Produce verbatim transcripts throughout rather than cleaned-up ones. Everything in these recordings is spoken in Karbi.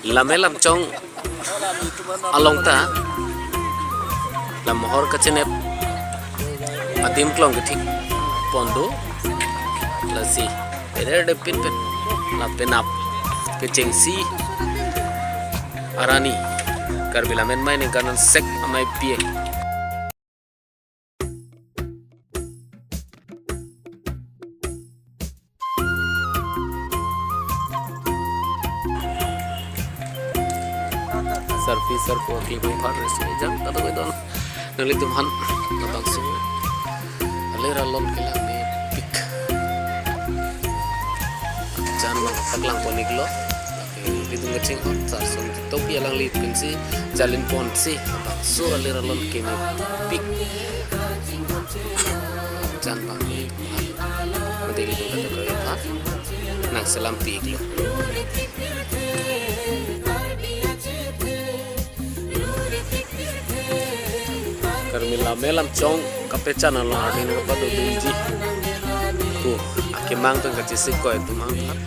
Lame lamchong along ta, lam mohor kachenep adim klong kethik pon do, lasi peder de pin pen, la penap kechengsi arani Karbi Lammet Amei ningkan sek amei pi. Sarpi sarpo akli bang par res jang kado kedon. Nanglitum aphan labangso alir alon kelang mepik. Jan bang paklang pon iklo. Ilitum kachinghon, sar son topi alangli pensi jalin ponsi labangso alir alon kemepik. Jan bang ni, mate ilitum kado kave aphan nangselam pi iklo. Karbi Lammet lamchong kapechan along adin kapadodunji pu akemang pen kachesik koi atum aphan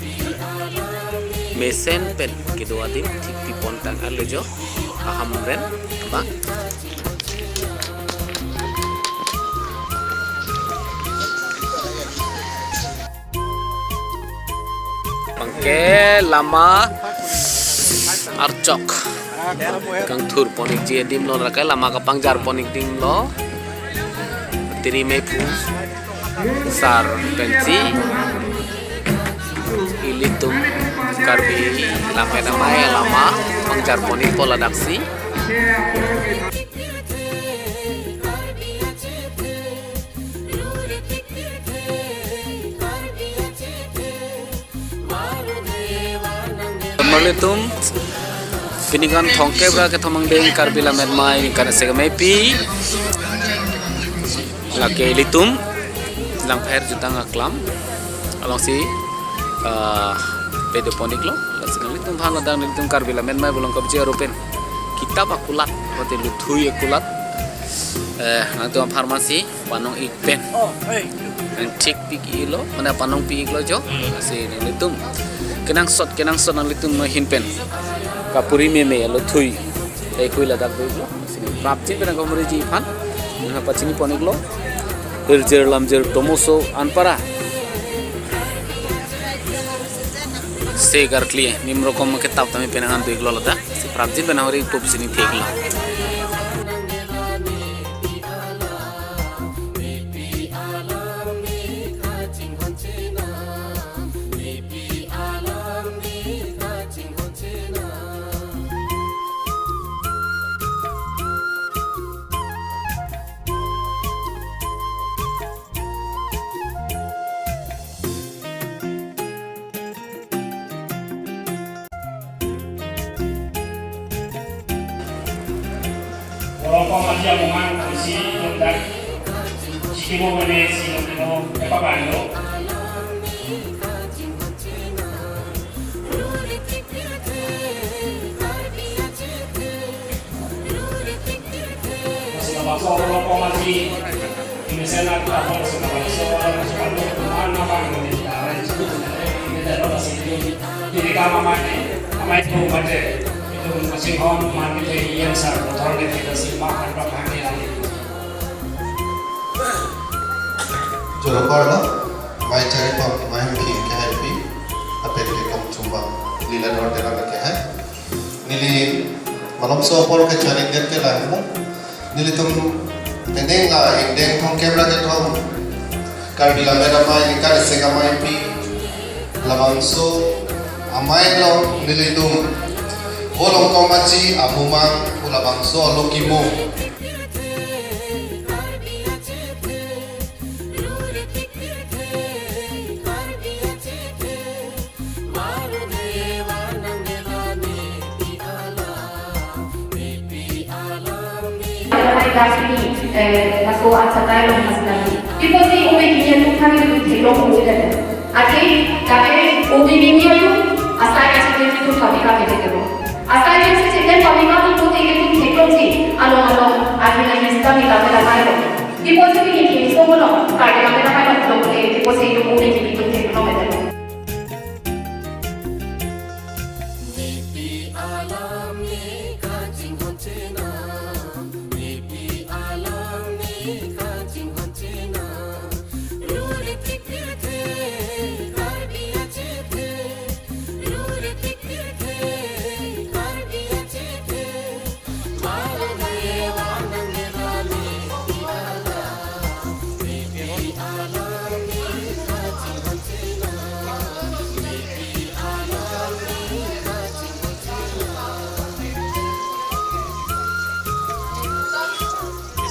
mesen pen kedo adim thik pi pon tang arlo jo, ahamren bang. Bangke lama archok kangthur pon ikji adim lo, lake lama kapangjar pon ik adim lo. Tiri mephu sar pensi ilitum Karbi Lammet Amei lama pangjar pon ikpo ladaksi. Marlitum, pini kan thomkep ra kethom angdeng Karbi Lammet Amei ningkan sek amei pi. Lake ilitum Langpher jutang aklam alongsi, ah, pedo pon iklo. Lasi nanglitum aphan ladak nelitum Karbi Lammet Amei Bolong Kabji arupen kitap akulat, mate luthui akulat, eh, nangtum apharman si panong ik pen nangthik pi iklo, mane panong pi iklo jo. Lasi nanglitum kenangsot kenangsot nanglitum ahin pen kapuri meme aluthui, eh, kui ladak do iklo. Lasi prapjin pen nangkamuri ji aphan nangpachini pon iklo. Hirjir lamjir tomoso anpara se garkli nim rokom ketap tame pen nanghan do iklo ladak. Lasi prapjin pen nangri pup sini theklo. Bolong Kabji amongan isi yondak, sikimo mane si yondak mo epa bando. Sinabangso Bolong Kabji, imesen atum, sinabangso, sinabangso, mana bang ini, ini dalam sini, ini kamar mana, kamar itu mana, itu masih hon, mana itu yang sar, kotor deh kita sih makan bang ini lagi. Joro parlo, amei chari pam, amei hemphing kehaipi, apet ke kom chumbang, lila dor dera kehai. Neli malomso apor kechari det ke lahenlo. Nelitum penang la ingdeng thomkep ra kethom Karbi Lammet Amei ningkan sek amei pi labangso amei along nelitum Bolong Kabji amumang pu labangso alo kimo. Hai, das ini, eh, laso achatai along mas lagi. Ipo si umi kini atum kami tu theklong umi dan. Ake, kami umi kini atum, asai kacik itu kami kami theklong. Asai kacik itu kami kami tu theklong si, along along, ake na lista ni kami lamai lo. Ipo si kini kini so lo, kami kami lamai lo, lo, eh, ipo si umi kini tu theklong umi dan.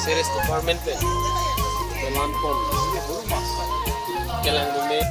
Forest Department pen kelang pon, kelang dume.